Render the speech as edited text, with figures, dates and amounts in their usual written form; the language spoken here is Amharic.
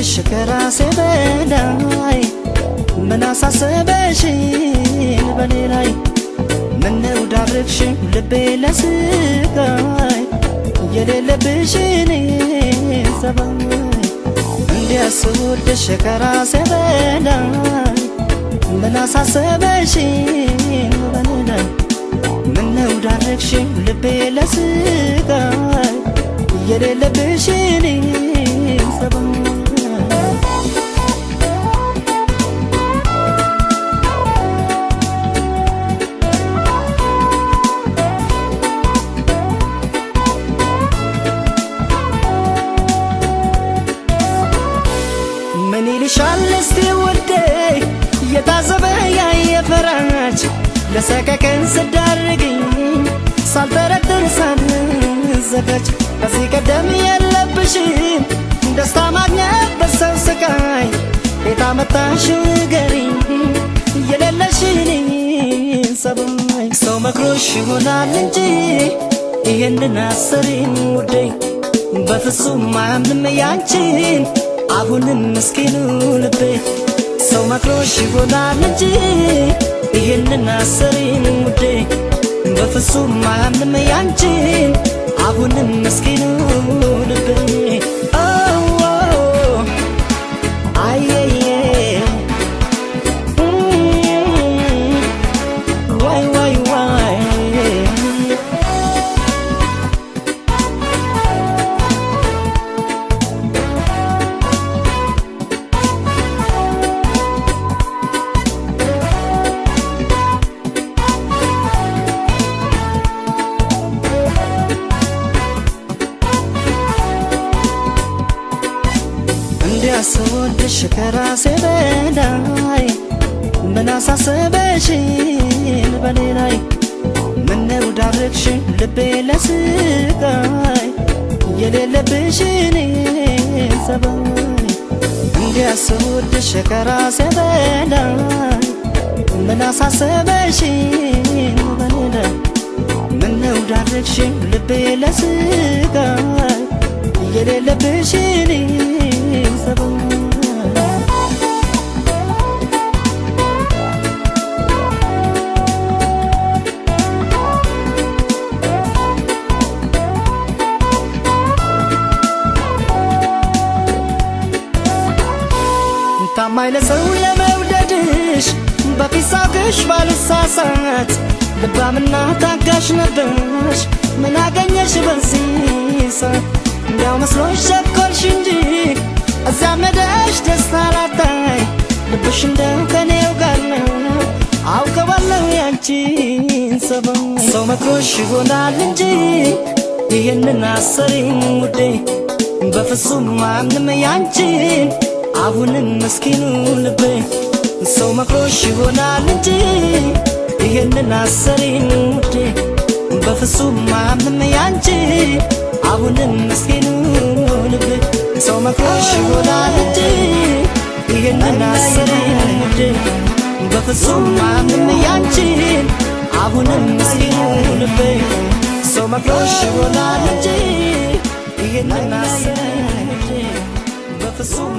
ስወድሽ ከራሴ በላይ ምን አሳሰበሽን በኔ ላይ ምነው ዳረግሽው ልቤ ለስቃይ የሌለብሽን ጸባይ እንዲያ ስወድሽ ከራሴ በላይ ምን አሳሰበሽን በኔ ላይ ምነው ዳረግሽው ልቤ ለስቃይ የሌለብሽን ጸባይ ምን ይልሻል እስቲ ውዴ የታዘበ ያየ ፈራች ለሰቀቀን ስዳርግኝ ሳልጠረጥር ሳልዘጋጅ ከዚህ ቀደም የለብሽም ደስታ ማግኘት በሰው ስቃይ የት አመጣሽው ንገሪኝ የሌለሽን ጸባይ ሰው መክሮሽ ይሆናል እንጂ ይሄንን አሰሪም ውዴ በፍጹም አያምንም ያንቺን አሁንም ምስኪኑ ልቤ ሰው መክሮሽ ይሆናል እንጂ ይሄንን አሰሪም ውዴ በፍጹም አያምንም ያንቺን አሁንም ምስኪኑ ልቤ አየየ ዋይ ዋይ ዋይ እንዲያ ስወድሽ ከራሴ በላይ ምን አሳሰበሽን በኔ ላይ ምነው ዳረግሽው ልቤ ለስቃይ የሌለብሽን ጸባይ እንዲያ ስወድሽ ከራሴ በላይ ምን አሳሰበሽን በኔ ላይ ምነው ዳረግሽው ልቤ ለስቃይ የሌለብሽን ጸባይ ታማኝ ለሰው ለመውደድሽ በፊት ሳቅሽ ባልሳሳት ልባምና ታጋሽ ነበርሽ ምን አገኘሽ በዚህ ሰዓት እንዲያው መስሎሽ ቸኮልሽ እንጂ እዚያም ሄደሽ ደስታ ላታይ ልብሽ እንደው ከኔው ጋር ነው አውቀዋለሁ ያንቺን ጸባይ ሰው መክሮሽ ይሆናል እንጂ ይሄንን አሰሪም ውዴ በፍጹም አያምንም ያንቺን አሁንም ምስኪኑ ልቤ ሰው መክሮሽ ይሆናል እንጂ ይሄንን አሰሪም ውዴ በፍጹም አያምንም ያንቺን አሁንም ምስኪኑ ልቤ ሰው መክሮሽ ይሆናል እንጂ ይሄንን አሰሪም ውዴ በፍጹም አያምንም ያንቺን አሁንም ምስኪኑ ልቤ ሰው መክሮሽ ይሆናል እንጂ ይሄንን አሰሪም ውዴ በፍጹም